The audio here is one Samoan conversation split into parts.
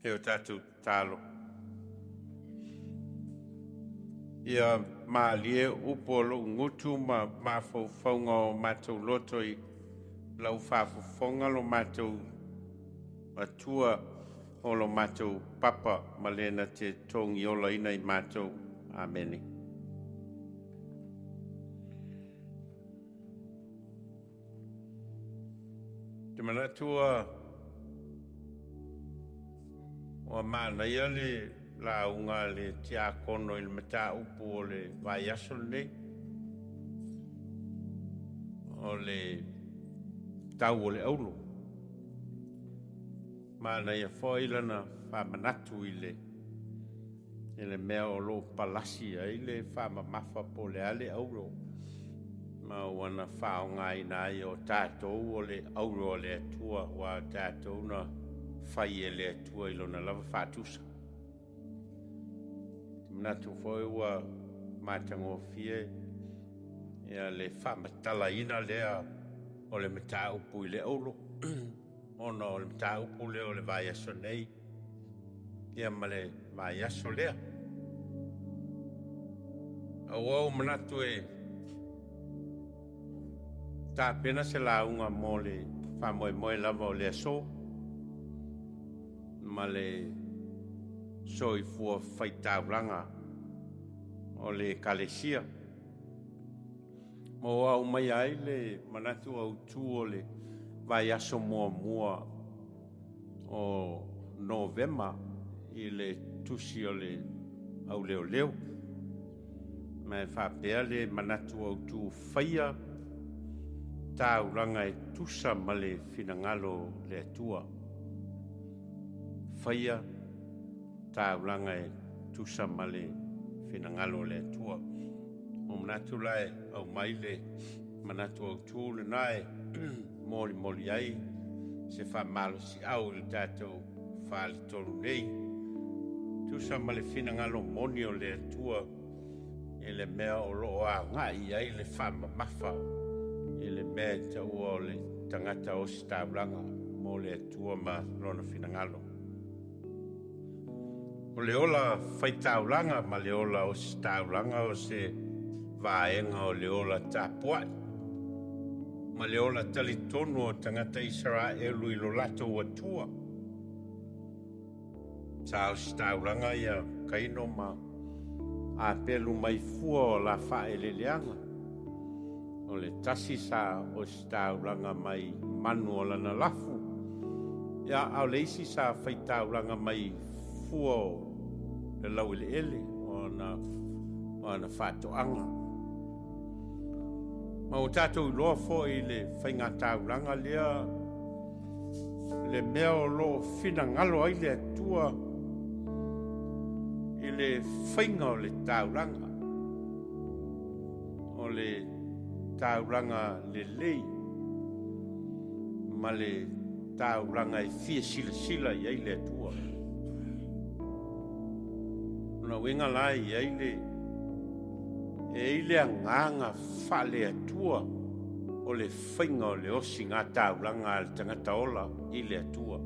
E o tatou tatalo. Ia malie upu o lou gutu ma mafaufauga o matou loto i lau faafofoga lo matou Atua o lo matou Papa ma le na te togiolaina i matou. Amene. Te manatu ua manaia le lauga a le tiakono i le mataupu o le vaiaso lenei, o le tau o le auro. Manaia foi lana faamanatu i le mea o lo o palasi ai le faamamafa po o le a le auro ma ua na faaaogaina ai o tatou o le auro o le Atua, ua tatou na fai e le Atua i lona lava faatusa. Te manatu foi ua matagofie ia le faamatalaina lea o le mataupu i le auro, ona o le mataupu lea o le vaiaso nei ia ma le vaiaso lea. A ua ou manatu e tapena se lauga mo le faamoemoe lava o le aso ma le soifua faitaulaga o le Ekalesia. Ma ua aumaia ai le manatu autu o le vaiaso muamua o Novema i le tusi o le auleoleo. Ma e faapea le manatu autu faia taulaga e tusa ma le finagalo o le Atua. Faia taulaga e tusa ma le finagalo o le Atua. O manatu la e aumai le manatu autu lena e molimoli ai se faamalosiau i le tatou faletolu nei, tusa ma le finagalo moni o le Atua i le mea o lo o agai i ai le faamamafa i le mea e taua o le tagata ositaulaga mo le Atua ma lona finagalo. O le ola faitaulaga ma le ola ositaulaga o se vaega o le ola tapuai ma le ola talitonu o tagata Isaraelu i lo latou Atua. Sa ositaulaga ia Kaino ma Apelu mai fua o la faaeleeleaga. O le tasi sa ositaulaga mai manu o lana lafu, ia, a o le isi sa faitaulaga mai fua o le laueleele o ana faatoaga. Ma ua tatou iloa foi i le faigataulaga lea le mea o lo o finagalo ai le Atua i le faiga o le taulaga, o le taulaga lelei ma le taulaga e fia silasila i ai le Atua. O lona uiga la e i ai le e i ai le agaga faale-Atua o le faiga o le osiga taulaga a le tagata ola i le Atua.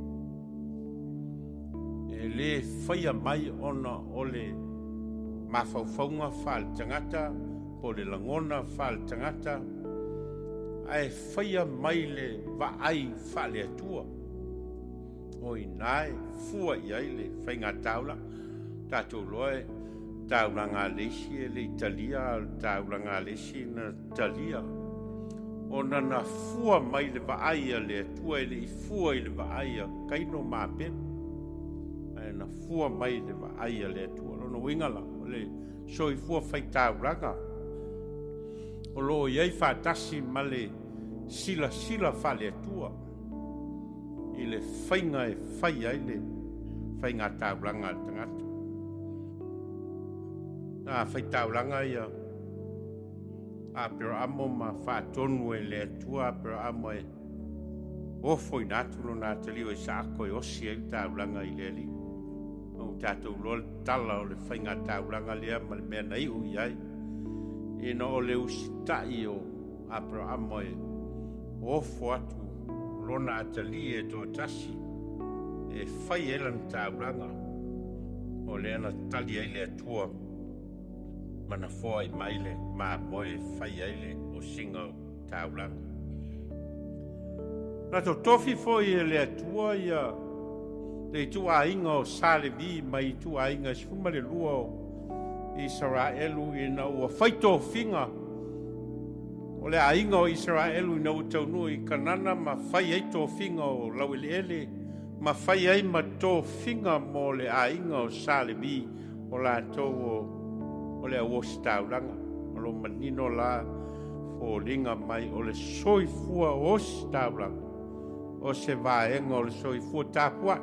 E le faia mai ona o le mafaufauga faale-tagata po o le lagona faale-tagata, ae faia mai le vaai faale-Atua. O i ina e fua i ai le faigataulaga. Tatou iloa e taulaga a le isi e le i talia, a o le taulaga a le isi na talia, ona na fua mai le vaai a le Atua, e le i fua i le vaai a Kaino ma Apelu, ae na fua mai le vaai a le Atua. Lona uiga la, o le soifua faitaulaga o lo o i ai faatasi ma le silasila faale-Atua i le faiga e fai ai le faigataulaga a le tagata. Na faitaulaga ia Aperaamo ma faatonu e le Atua Aperaamo e ofoina atu lona atalii o Isaako e osi ai le taulaga i le Alii. Ma ua tatou iloa le tala o le faigataulaga lea ma le mea na iu i ai, ina o le usitai o Aperaamo e ofo atu lona atalii e toatasi. e fai ai lana taulaga, o lea na tali ai le Atua ma na foai mai le mamoe e fai ai le osiga o taulaga. Na totofi foi e le Atua ia le ituaiga o Sa Levi mai ituaiga e 12 o Isaraelu ina ua fai tofiga o le aiga o Isaraelu ina ua taunuu i Kanana ma fai ai tofiga o laueleele ma fai ai ma tofiga mo le aiga o Sa Levi o latou o le au ositaulaga. O lo manino la foliga mai o le soifua ositaulaga o se vaega o le soifua tapuai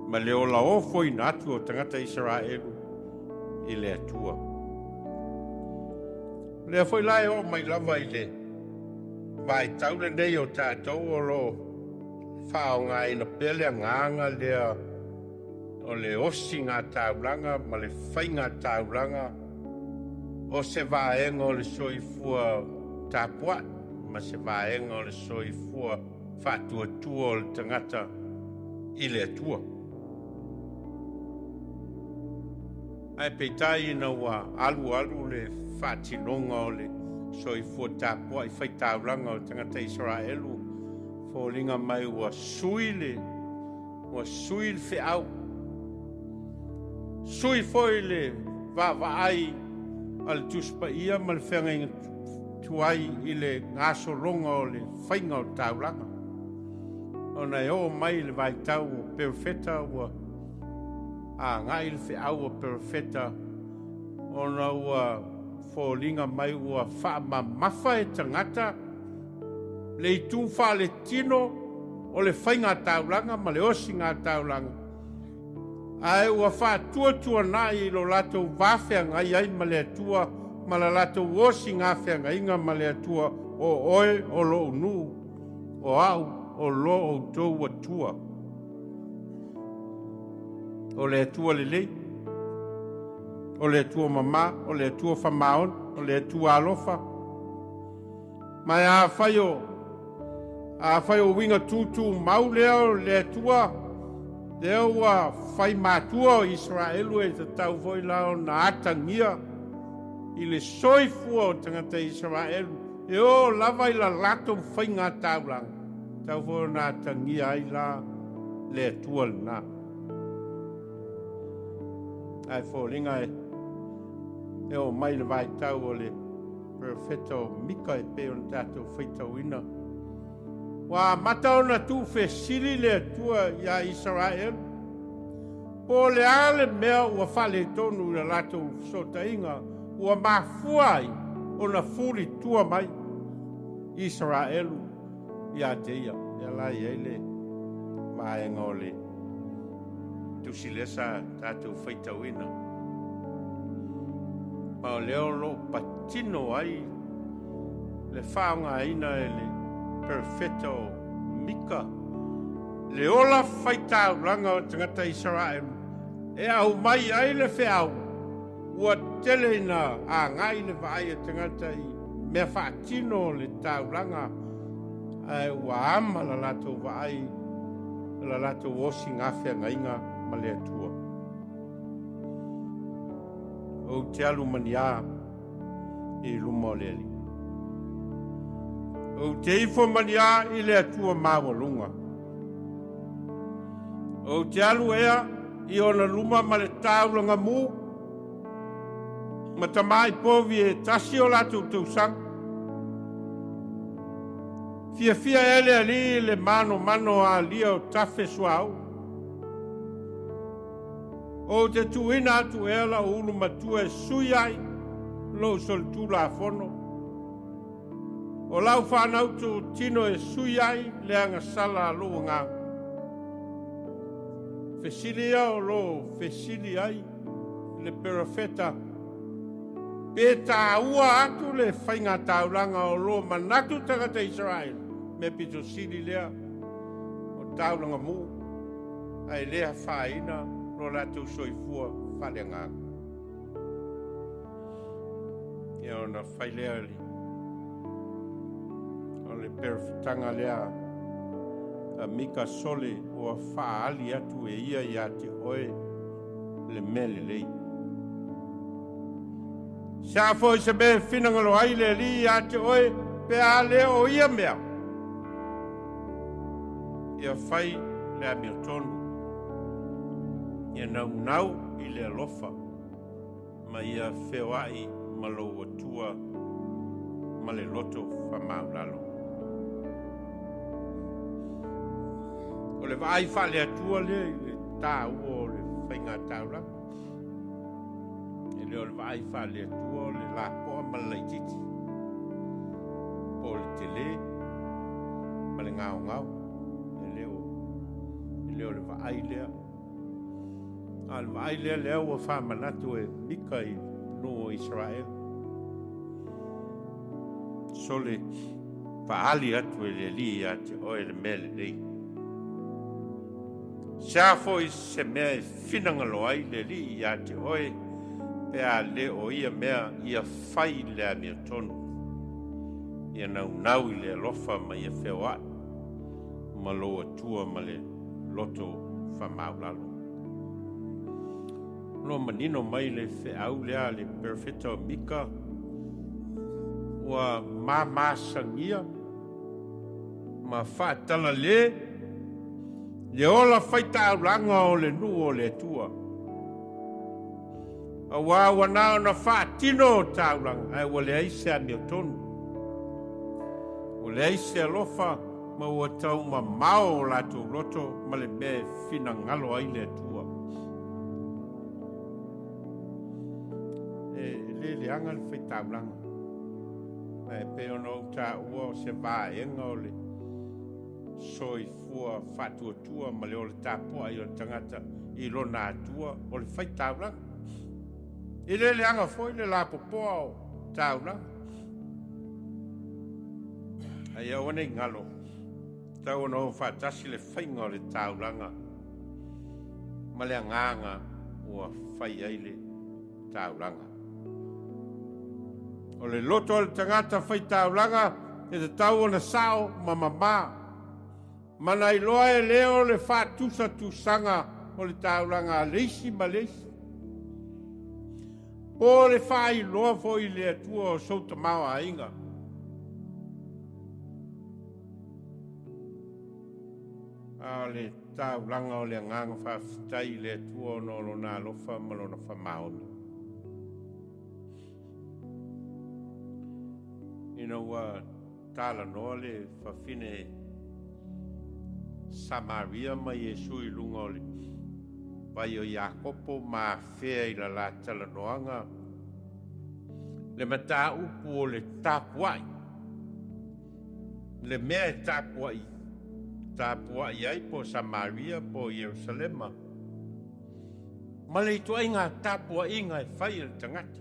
ma le ola ofoina atu o tagata Isaraelu i le Atua. O lea foi la e oo mai lava i le vaitau lenei o tatou o lo o faaaogaina pea le agaga lea o le osiga taulaga ma le faiga taulaga o se vaega o le soifua tapuai ma se vaega o le soifua faatuatua o le tagata i le Atua. Ae peitai ina ua alualu le faatinoga o le soifua tapuai faitaulaga o tagata Isaraelu, foliga mai ua sui le ua sui le feau, sui foi le vaavaai a le Tusi Paia ma le feagaiga tuai i le gasologa o le faiga o taulaga. Ona e oo mai i le vaitau o perofeta ua agai le feau o perofeta ona ua foliga mai ua faamamafa e tagata le itu faaletino o le faiga taulaga ma le osiga taulaga, ae ua faatuatuanai i lo latou va feagai ai ma le Atua ma la latou osiga feagaiga ma le Atua, o oe o lou nuu, o au o lo outou Atua. O le Atua lelei, o le Atua mamā, o le Atua faamaoni, o le Atua alofa. Ma e afai o uiga tutumau lea o le Atua, lea ua fai matua o Isaraelu, e tatau foi la ona atagia i le soifua o tagata Isaraelu e oo lava i la latou faiga taulaga, tatau foi ona atagia ai la le Atua lena. Ae foliga e oo mai le vaitau o le perofeta o Mika e pei ona tatou faitauina, ua amata ona tuufesili le Atua iā Isaraelu, po o le a le mea ua faaletonu i la latou fesootaiga ua mafua ai ona fulitua mai Isaraelu ia te ia. Lea la e i ai le vaega o le tusi lea sa tatou faitauina. Ma o lea o lo o patino ai le faaaogaina e le perofeta o Mika le ola faitaulaga o tagata Isaraelu e aumai ai le feau ua tele ina agai le vaai a tagata i mea faatino o le taulaga, ae ua ama la latou vaai la latou osiga feagaiga ma le Atua. Ou te alu maniā i luma o le Alii. Ou te ifo maniā i le Atua maualuga. Ou te alu ea i ona luma ma le taulaga mu, ma tamai povi e tasi o latou tausaga. Fiafia ea le Alii i le manomano alia o tafe suauu. Ou te tuuina atu ea lau ulu matua e sui ai lou solitulafono, o lau fanau tino e sui ai le agasala a lou agaga. Fesili ia o lo o fesili ai le perofeta, pe taua atu le faiga taulaga o lo manatu tagata Isaraelu, mea pito sili lea o taulaga mu, ae le afaina lo latou soifua faaleagaga. Ia ona fai lea o le perofetaga lea a Mika, Sole, ua faaali atu e ia ia te oe le mea lelei. Se a foi se mea e finagalo ai le Alii ia te oe, pe a le o ia mea, ia fai le amiotonu, ia naunau i le alofa, ma ia feoai ma lou Atua ma le loto faamaulalo. O le vaai faale-Atua lea i le taua o le faiga taulaga. E le o le vaai faale-Atua o le lapoa ma le laitiiti, po o le tele ma le gaogao. E le o, e le o le vaai lea. A o le vaai lea lea ua faamanatu e Mika i nuu o Isaraelu. Sole faaali atu e le Alii ia te oe le mea lelei. Se a foi se mea e finagalo ai le Alii ia te oe, pe a le o ia mea ia fai le amiotonu, ia naunau i le alofa ma ia feoai ma lou Atua ma le loto faamaulalo. O lo o manino mai le feau lea a le perofeta o Mika, ua mamasagia ma faatalale le ola faitaulaga o le nuu o le Atua. Aua ua na ona faatino taulaga, ae ua leai se amiotonu. Ua leai se alofa ma ua tau mamao o latou loto ma le mea e finagalo ai le Atua. E le leaga le faitaulaga, ae pei ona ou taua o se vaega o le soifua faatuatua ma le ola tapuai o le tagata i lona Atua o le faitaulaga. E le leaga foi le lapopoa o taulaga. Ae aua ne i galo, tau ona o faatasi le faiga o le taulaga ma le agaga ua fai ai le taulaga. O le loto o le tagata fai taulaga e tatau ona sao ma mamā, ma na iloa e le o le faatusatusaga o le taulaga a le isi ma le isi, po o le faailoa foi i le Atua o sou tamaoaiga. A o le taulaga o le agaga faafetai i le Atua ona o lona alofa ma lona faamaoni. Ina ua talanoa le fafine Samaria ma Iesu i luga o le vai o Iakopo ma afea i la la talanoaga le mataupu o le tapuai, le mea e tapuai, tapuai ai po o Samaria po o Ierusalema, ma le ituaiga tapuaiga e fai e le tagata.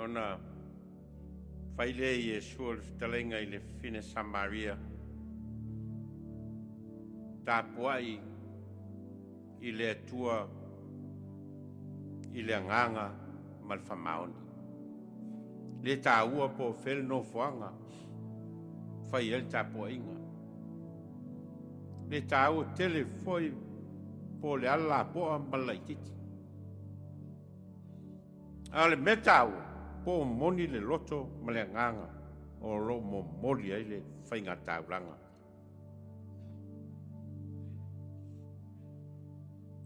Ona fai lea i Iesu o le fetalaiga i le fafine Samaria, tapuai i le Atua i le agaga ma le faamaoni. Le taua po o fea le nofoaga fai ai le tapuaiga. Le taua tele foi po o le ala lapoa ma le laitiiti. A o le mea taua, po o moni le loto ma le agaga o lo o momoli ai le faiga taulaga.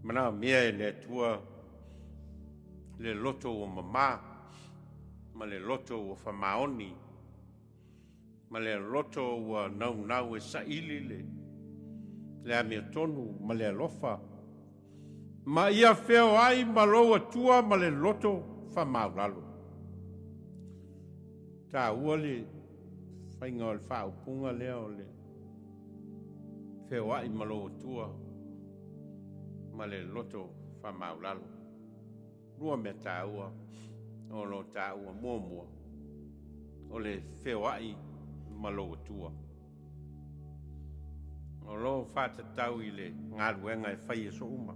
Manaomia e le Atua le loto ua mamā ma le loto ua faamaoni ma le loto ua naunau e saili le, le amiotonu ma le alofa ma ia feoai ma lou Atua ma le loto faamaulalo. Taua le faiga o le faaupuga lea o le feoai ma lou Atua ma le loto faamaulalo. Lua mea taua o lo o taua muamua o le feoai ma lou Atua. O lo o faatatau i le galuega e fai aso uma.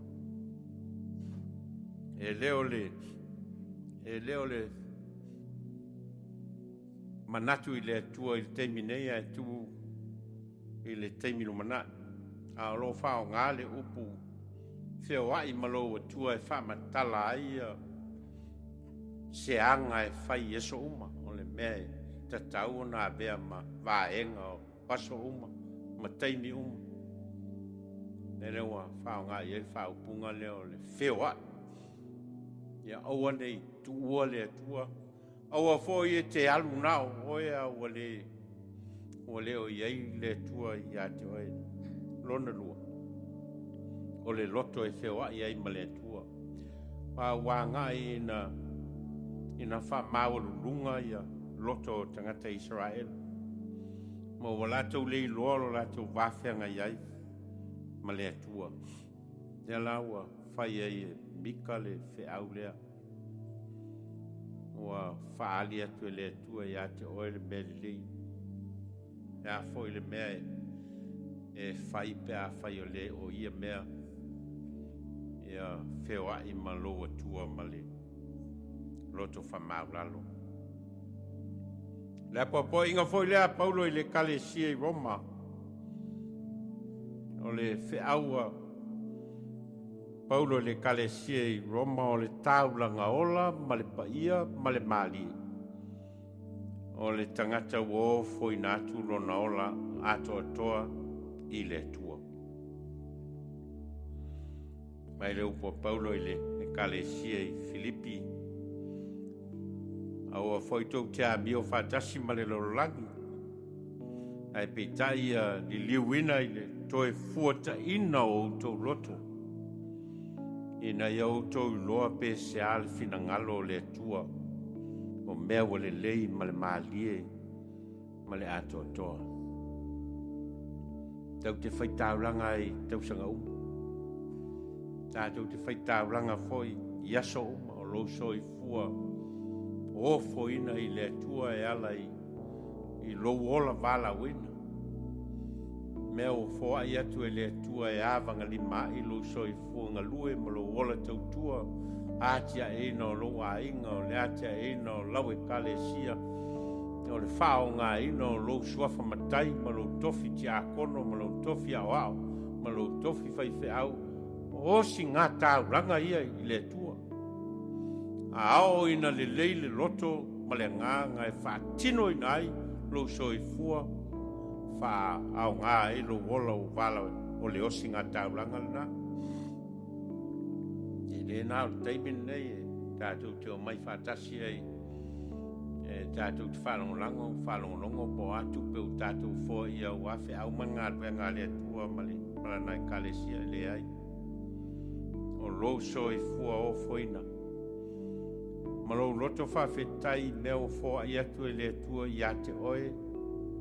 E le o le, e le o le manatu i le Atua i le taimi nei ae tuu i le taimi lumanai. A o lo o faaaoga le upu feoai ma lou Atua e faamatala ai se aga e fai i aso uma, o le mea e tatau ona avea ma vaega o aso uma ma taimi uma. Mea lea ua faaaoga i ai le faaupuga lea o le feoai. Ia aua ne i tuua le Atua, aua foi e te alu na o oe a ua le ua le o i ai le Atua ia te oe. Lona lua, o le loto e feoai ai ma le Atua. A ua agai ina ina faamaualuluga ia loto o tagata Isaraelu, ma ua latou le iloa lo latou va feagai ai ma le Atua. Lea la ua fai ai e Mika le feau lea, ua faaali atu e le Atua ia te oe le mea lelei. Le a foi le mea e fai pe a fai o le o ia mea, ia feoai ma lou Atua ma le loto faamaualalo. Le apoapoaiga foi lea a Paulo i le Ekalesia i Roma, o le feau a Paulo i le Ekalesia i Roma o le taulaga ola ma le paia ma le malie, o le tagata ua ofoina atu lona ola atoatoa i le Atua. Mai le upu a Paulo i le Ekalesia i Filipi, aua foi tou te amio faatasi ma le lalolagi, ae peitai ia liliuina i le toe fuataina o outou loto, ina ia outou iloa pe sea le finagalo o le Atua, o mea ua lelei ma le malie ma le atoatoa. Tatou te faitaulaga ai i tausaga uma. Tatou te faitaulaga foi i aso uma o lou soifua ofoina i le Atua e ala i i lou ola valaauina. Mea ua foai atu e le Atua e avagalima ai lou soifua galue ma lou ola tautua, atiaeina o lou aiga, o le atiaeina o lau ekalesia, o le faaaogaina o lou suafa matai ma lou tofi tiakono ma lou tofi aoao ma lou tofi faifeau, o osigataulaga ia i le Atua. A oo ina lelei le loto ma le agaga e faatinoina ai lou soifua, faaaoga ai lou ola ua vala o le osigataulaga lena. E le na o le taimi lenei e tatou te omai faatasi ai e tatou te faalagolago, faalogologo po o a tupe ua tatou foaia aua feau ma galuega a le Atua ma le ma lana ekalesia. E leai, o lou soifua ofoina ma lou loto faafetai i mea ua foai atu e le Atua ia te oe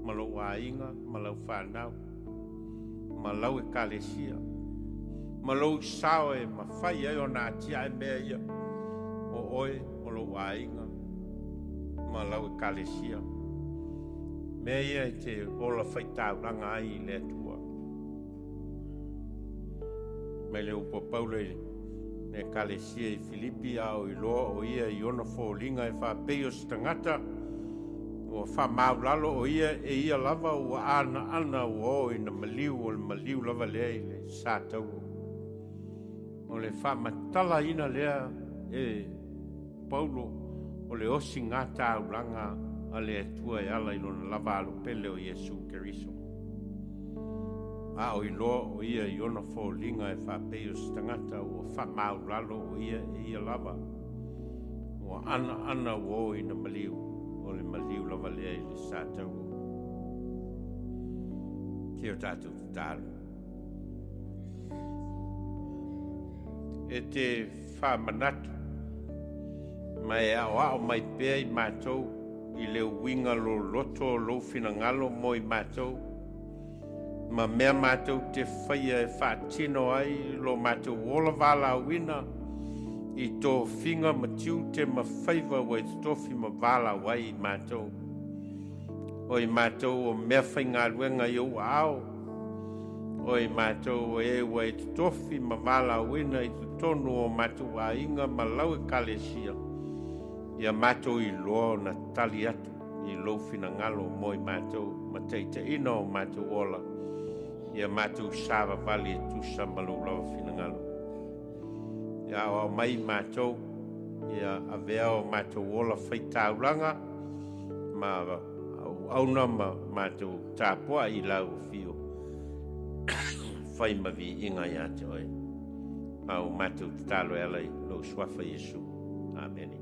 ma lou aiga ma lau fanau ma lau ekalesia ma lou sao e mafai ai ona atiae mea ia o oe o lou aiga ma lau ekalesia, mea ia e te ola faitaulaga ai i le Atua. Mai le upu a Paulo i le ekalesia i Filipi, a o iloa o ia i ona foliga e faapei o se tagata, ua faamaulalo o ia e ia lava ua anaana ua oo ina maliu, o le maliu lava lea i le sa tauro. O le faamatalaina lea e Paulo o le osigataulaga a le Atua e ala i lona lava alopele o Iesu Keriso. A o iloa o ia i ona foliga e faapei o se tagata ua faamaulalo o ia e ia lava, ua anaana ua oo ina maliu, o le maliu lava lea i le sa tauro. Se o tatou tatalo. E te faamanatu ma e aoao mai pea i matou i le uiga loloto o lou finagalo mo i matou, ma mea matou te faia e faatino ai lo matou ola valaauina i tofiga ma tiute ma faiva ua e totofi ma valaau ai i matou. O i matou o mea faigaluega i ou aao, o i matou o e ua e totofi ma valaauina i totonu o matou aiga ma lau ekalesia, ia matou iloa ona tali atu i lou finagalo mo i matou ma taitaiina o matou ola. Ia matou savavali e tusa ma lou lava finagalo. Ia aoao mai matou, ia avea o matou ola faitaulaga ma auauna ma matou tapuai i lau afio fai ma viiga ia te oe. A o matou tatalo e ala i lou suafa Iesu. Amene.